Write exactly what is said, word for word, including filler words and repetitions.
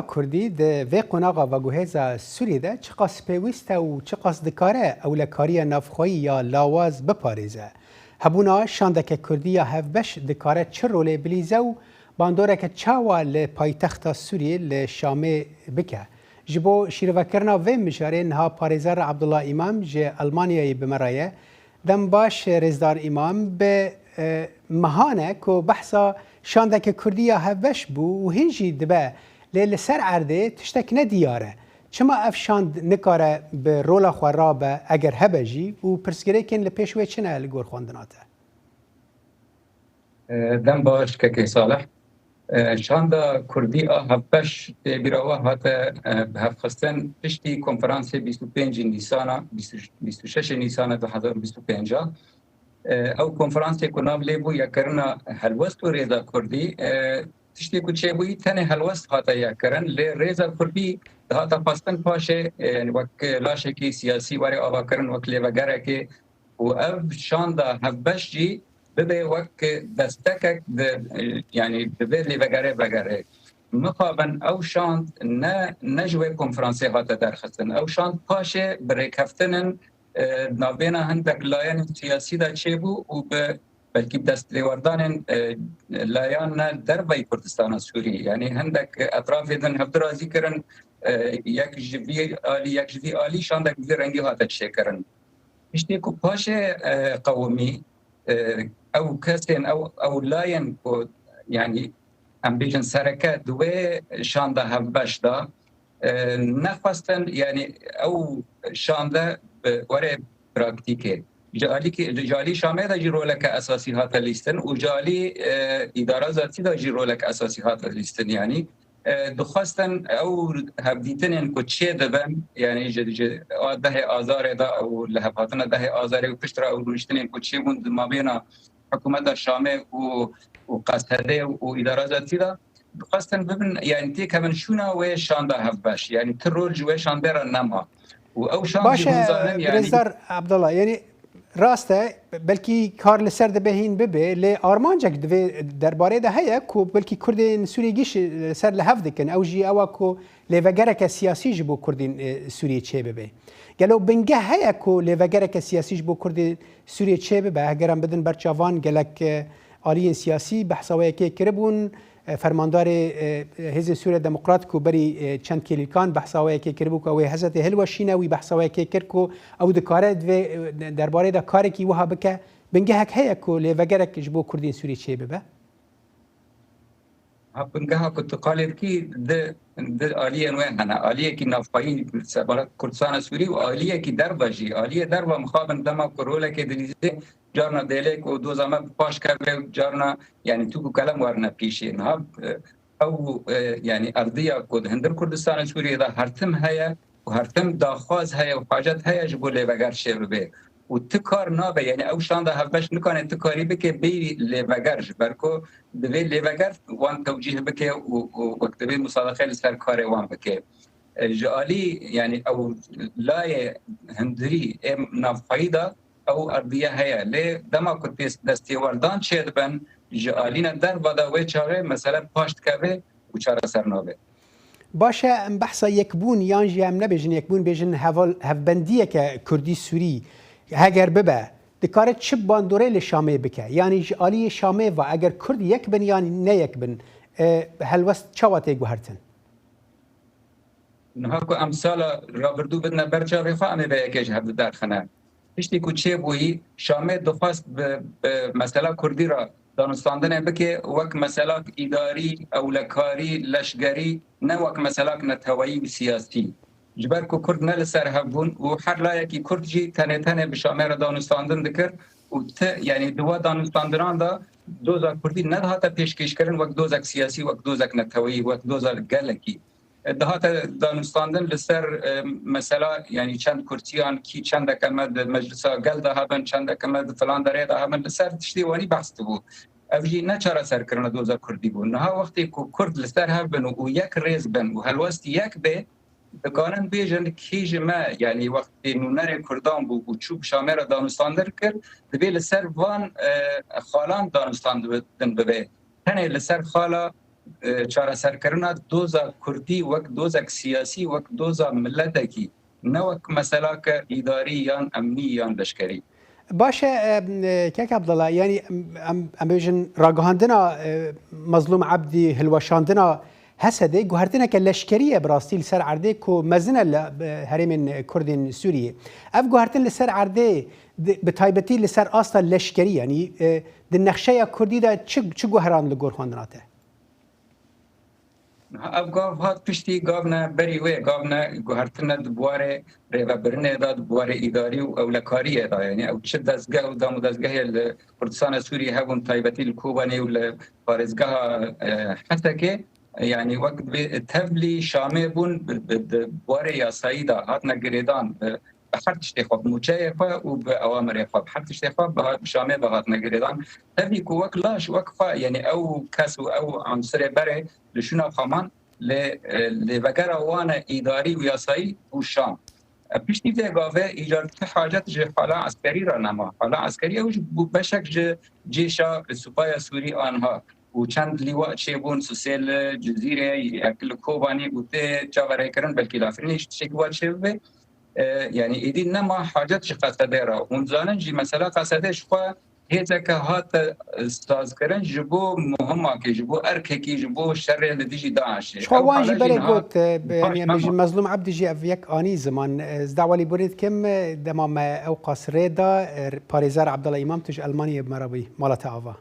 Kurdî di vê qonaxa veguhêza Sûriyê de çiqas pêwîst e û çiqas dikare ewlekariya navxweyî ya lawaz biparêze? Hebûna şandeke Kurdî ya hevbeş dikare çi rolê bilîze û bandoreke çawa li paytexta Sûriyê li Şamê bike? Ji bo şîrovekirina vê mijarê niha parêzer Abdullah Îmam ji Elmanyayê bi me re ye. Dem baş, Rêzdar Îmam, bi, e, mehan e ku behsa şandeke Kurdî ya hevbeş bû û hîn jî dibe, lê li ser erdê tiştek ne diyar e. Çima ev şand nikare bi rola xwe rabe, eger hebe jî, û pirsgirêkên li pêş wê çi ne li gor xwendina te? E, dem baş, Kekê Salih. E, şanda Kurdî a hevbeş tê bîra we hate, e, bi hevxistin piştî konferansê bîst û pêncî Nîsana, bîst û, bîst û şeş Nîsana du hezar û bîst û pênc a. E, ew konferansê ku nav lê bû Yekkirina Helwest û Rêza Kurdî, e, tiştê ku çêbûyî tenê helwest hate yekkirin, lê Rêza Kurdî dihata xwestin paşê, e, yani wek laşekî siyasî were avakirin, wek lêvegerekê, û ev şanda hevbeş jî bibe wek destekek di, yani di vê lêvegerê vegere. Mixabin ew şand ne, ne ji wê konferansê hate derxistin. Ew şand paşê bi rêkeftinên, e, navbêna hindek layenên siyasî de çêbû û bi belkî bi destlêwerdanên, e, layan ne derveyî Kurdistana Sûrî. Yani hindek etrafê din hevdu razî kirin, e, yek ji vî alî, yek ji vî alî şandek bi vî rengî hate çêkirin. Piştî ku paşê, e, qewimî, e, ew kesên, ew, ew layên ku, yani, em bêjin sereke di wê şanda hevbeş de, e, nexwestin, yani, ew şande bi were praktîkê. Ji alîkî, ji alî Şamê de jî roleke esasî hate lîstin û ji alî, e, îdara zatî de jî roleke esasî hate lîstin, yani. E, dixwestin ew hevdîtinên ku çê dibin, yani ji, ji a dehê Azarê de û li hevhatina dehê Azarê û piştre ew rûniştinên ku çêbûn di mabêna hikûmeta Şamê û, û Qesedê û îdara zatî de, dixwestin bibin, yani têkevin şûna wê şanda hevbeş, yani ti rol ji wê şandê re nema. Û ew şand jî Baş e, hûn zanin, yani Birêzdar Abdullah, yani Rast e, belkî kar li ser dibe hîn bibe, lê armancek di vê derbarê de heye ku belkî Kurdên Sûriyê gîş li ser li hev dikin. Ew jî ew e ku lêvegereke siyasî ji bo Kurdên, e, Sûriyê çêbibe. Gelo bingeh heye ku lêvegereke siyasî ji bo Kurdên Sûriyê çêbibe? Heger em bidin ber çavan, gelek, e, aliyên siyasî behsa wê yekê kiribûn. E, fermandarê, e, Hêzên Sûriya Demokrat ku berî, e, çend kêlîkan behsa wê yekê kiribû ku ew ê hesretê hilweşîne, wî behsa wê yekê kir ku ew dikare di vê, e, derbarê de karekî wiha bike. Bingehek heye ku lêvegerek ji bo Kurdên Sûriyê çêbibe? Ha, bingeha ku tu qalê dikî di, di aliyên wê hene. Aliyekî navxweyî, Separat Kurdistana Sûrî û aliyekî derve jî. Aliyê derve mixabin dema ku rolekê dilîzê carna dêlê ku doza me bi paş keve û carna, yani, tûk û kelem werine pîşê. Niha, e, ew, e, yani, erdiya ku di hundir Kurdistana Sûriyê de her tim heye û her tim daxwaz heye û hacet heye ji bo lêveger çêbibe. Û ti kar nabe, yani, ew şanda hevbeş nikane ti karî bike bêyî lêveger, ji ber ku divê lêveger wan tewcîh bike û, û wek divê musadeqe li ser karê wan bike. E, ji alî, yani, ew layê hundirî ê navxweyî de ew erdiye heye. Lê dema ku tês-, destêwerdan çêdibin, ji alîna derve de wê çaxê mesele paş dikeve û çareser nabe. Baş e, em behsa yekbûn yan jî em nebêjin yekbûn, bêjin heval-, hevbendiyeke Kurdî Sûrî heger bibe, dikare çi bandorê li Şamê bike? Yanî ji aliyê Şamê ve eger Kurd yek bin yan ne yek bin, e, helwest çawa tê guhertin? Niha ku em sala rabirdû bidine ber çavê xwe, em ê vê yekê ji hev derxine. Tiştê ku çêbûyî, Şamê dixwest bi, bi mesela Kurdî re danûstandinê bike wek meselak îdarî, ewlekarî, leşgerî, ne wek meselak neteweyî û siyasî. Ji ber ku Kurd ne li ser hev bûn û her layekî Kurd jî tenê tenê bi Şamê re danûstandin dikir û ti, yanî di we danûstandinan de doza Kurdî nedihate pêşkêşkirin wek dozek siyasî, wek dozek neteweyî, wek doza gelekî. Dihate danûstandin li ser, e, mesela, yanî çend kursiyan, kî çendeke me di Meclisa Gel de hebin, çendeke me di filan derê de hebin, li ser tiştê wanî behs dibû. Ev jî ne çareserkirina doza Kurdî bû. Niha wextê ku Kurd li ser hev bin û yek rêz bin û helwest yek bê, dikarin bêjin kî ji me, yanî wextê nûnerê Kurdan bû û çû bi Şamê re danûstandin kir, divê li ser van, e, xalan danûstandin bibe. Tenê li ser xala e, çareserkirina doza Kurdî wek dozek siyasî, wek doza miletekî, ne wek meselake îdarî yan emnî yan leşkerî. Baş e, e, kek Abdullah, yanî em, em, em bêjin ragihandina e, Mezlûm Ebdî, hilweşandina Hesedê guhertineke leşkerî ye bi rastî li ser erdê ku mezin e li e, herêmên Kurdên Sûriyê. Ev guhertin li ser erdê di, bi taybetî li ser asta leşkerî, yanî e, di nexşeya Kurdî de çi, çi guheran li gor xwendina te? Niha ev gav hat piştî gavne berî wê, gavne guhertine di buwarê rêvebirinê de, di buwarê îdarî û ewlekariyê de. Yanî ew çi dezgeh û damûdezgehê li Kurdistana Sûriyê hebûn, taybetî li Kobanê û li parêzgeha e, Hesekê, yanî wek bi tevlî Şamê bûn, bi, bi, di buwarê yasayî de hatine girêdan, bi, bi her tiştê xwe, bi mûçeyê xwe û bi ewamirê xwe, bi her tiştê xwe bi hat, bi Şamê ve hatine girêdan. Tevlî ku wek laş, wek xwe, yanî ew kes û ew unsurê berê li şûna xwe man, lê, e, lê vegera wan e îdarî û yasayî bû Şam. E, piştî vê gavê îcar ti hacet ji hala eskerî re nema. Hala eskerî ew ji bû beşek ji cêşa supaya Sûrî anha û çend lîwa çêbûn, sisê li Cizîrê, yek li Kobanî û tê çaverêkirin, belkî li Efrînê jî tiştekî wa çêbibe. E, yanî êdî nema hacet ji Qesedê re. Hûn dizanin jî mesela Qesedê ji xwe hêzeke hate sazkirin ji bo muhimakê, ji bo erkekî, ji bo şerê li dijî DAIŞê. Ji xwe wan jî berê got, e, yanî em bêjin Mezlûm Ebdî jî ev yek anî ziman. E, ez dawa lêborînê dikim, e, dema me ewqas rê da, e, parêzer Abdullah Îmam, tu ji Elmaniyê bi me re bûyî. Mala te ava.